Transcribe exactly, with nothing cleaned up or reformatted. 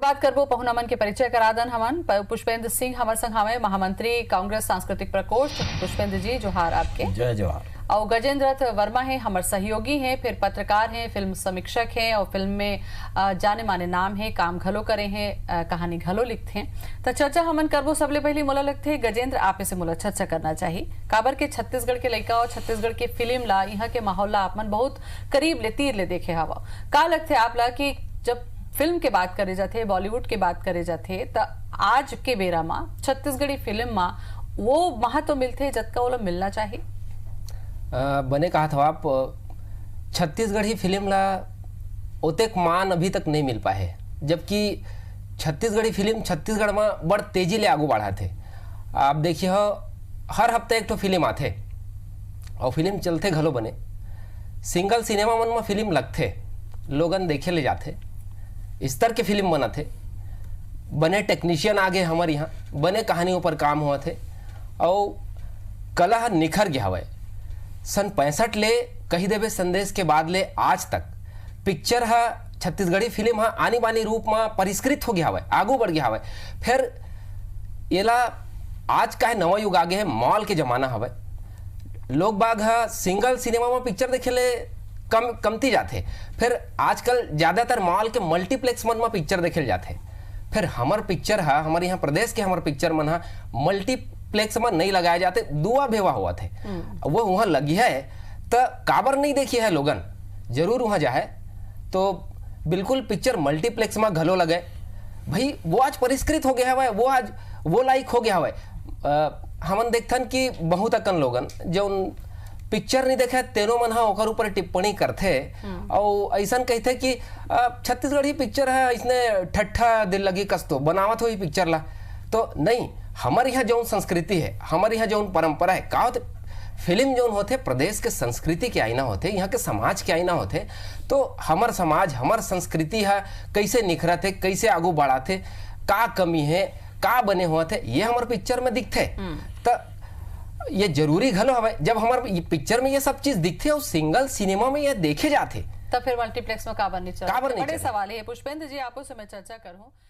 बात करबो, पहुना मन के परिचय करा दन हमन। प-, पुष्पेंद्र सिंह हमर संग हवय, महामंत्री कांग्रेस सांस्कृतिक प्रकोष्ठ। पुष्पेंद्र जी, जोहार आपके। जय जोहार। अउ गजेंद्र रथ वर्मा हे, हमर सहयोगी हे, फिर पत्रकार हे, फिल्म समीक्षक हे अउ फिल्म में, अ, जाने माने नाम हे, काम घलो करे हे, अ, कहानी घलो लिखथे। त चर्चा हमन करबो। सबले पहिली मोला लगथे गजेंद्र, आपे से मोला चर्चा करना चाही, काबर के छत्तीसगढ़ के लइका अउ छत्तीसगढ़ के फिल्म ला, इहाँ के माहौल ला आप मन बहुत करीब ले, तीर ले देखे हवव। का लगथे आप ला कि जब फिल्म के बात करे जाथे, बॉलीवुड के बात करे जाथे, त आज के बेरा म छत्तीसगढ़ी फिल्म म वो महत्व मिलथे जतका ओला मिलना चाही? अ, बने कहत हव आप, छत्तीसगढ़ी फिल्म ला ओतेक मान अभी तक नहीं मिल पाए हे, जबकि छत्तीसगढ़ी फिल्म छत्तीसगढ़ म बड़ तेजी ले आगू बढ़त हे। आप देखिए हो, हर हफ्ता एक ठो फिल्म आथे अउ फिल्म चलथे घलो बने। सिंगल सिनेमा मन म फिल्म लगथे, लोगन देखे ले जाथे, स्तर के फिल्म बनत हे, बने टेक्नीशियन आगे हमर यहाँ, बने कहानी ऊपर काम होवत हे अउ कला ह निखर गे हवय। सन पैंसठ ले कही देबे संदेश के बाद ले आज तक पिक्चर ह, छत्तीसगढ़ी फिल्म ह आनी बानी रूप म परिष्कृत हो गया हवय, आगू बढ़ गया हवय। फिर एला आज का नवा युग आ गया है, मॉल के जमाना हवय। लोग बाग ह सिंगल सिनेमा म पिक्चर देखे ले कम, कमती जाथे। फिर आजकल ज्यादातर मॉल के मल्टीप्लेक्स मन म पिक्चर देखे ले जाथे। फिर हमर पिक्चर ह, हमर यहाँ प्रदेश के हमर पिक्चर मन ह मल्टीप्लेक्स म नहीं लगाए जाथे, दुआ भेवा होवत हे। वो वहाँ लगी है, त काबर नहीं देखी है लोगन? जरूर वहाँ जाए। तो बिल्कुल पिक्चर मल्टीप्लेक्स म घलो लगे। भाई, वो आज परिष्कृत हो गया हवय, वो आज वो लाइक हो गया हवय। अ, हमन देखथन कि बहुत अकन लोगन जौन पिक्चर नहीं देखे, तेनो मन ह ओकर ऊपर टिप्पणी करथे। अउ अइसन कहिथे कि, अ, छत्तीसगढ़ी पिक्चर ह इसने ठट्ठा दिल लगी कस तो बनावत होही पिक्चर ला। तो नहीं, हमर यहाँ जौन संस्कृति है, हमर यहाँ जौन परंपरा है, का होथे, फिल्म जौन होथे प्रदेश के संस्कृति के आईना होथे, यहाँ के समाज के आईना होथे। तो हमर समाज, हमर संस्कृति ह कइसे निखरत हे, कइसे आगू बढ़त हे, का कमी है, का बने होवत हे, ये हमर पिक्चर में दिखथे। त ये जरूरी घलो हवय, जब हमर ये पिक्चर में ये सब चीज दिखथे अउ सिंगल सिनेमा में ये देखे जाथे। त फिर मल्टीप्लेक्स में काबर नहीं चलत? काबर नहीं बड़े चलत? सवाल है, पुष्पेंद्र जी, आपो से मैं चर्चा करूँ।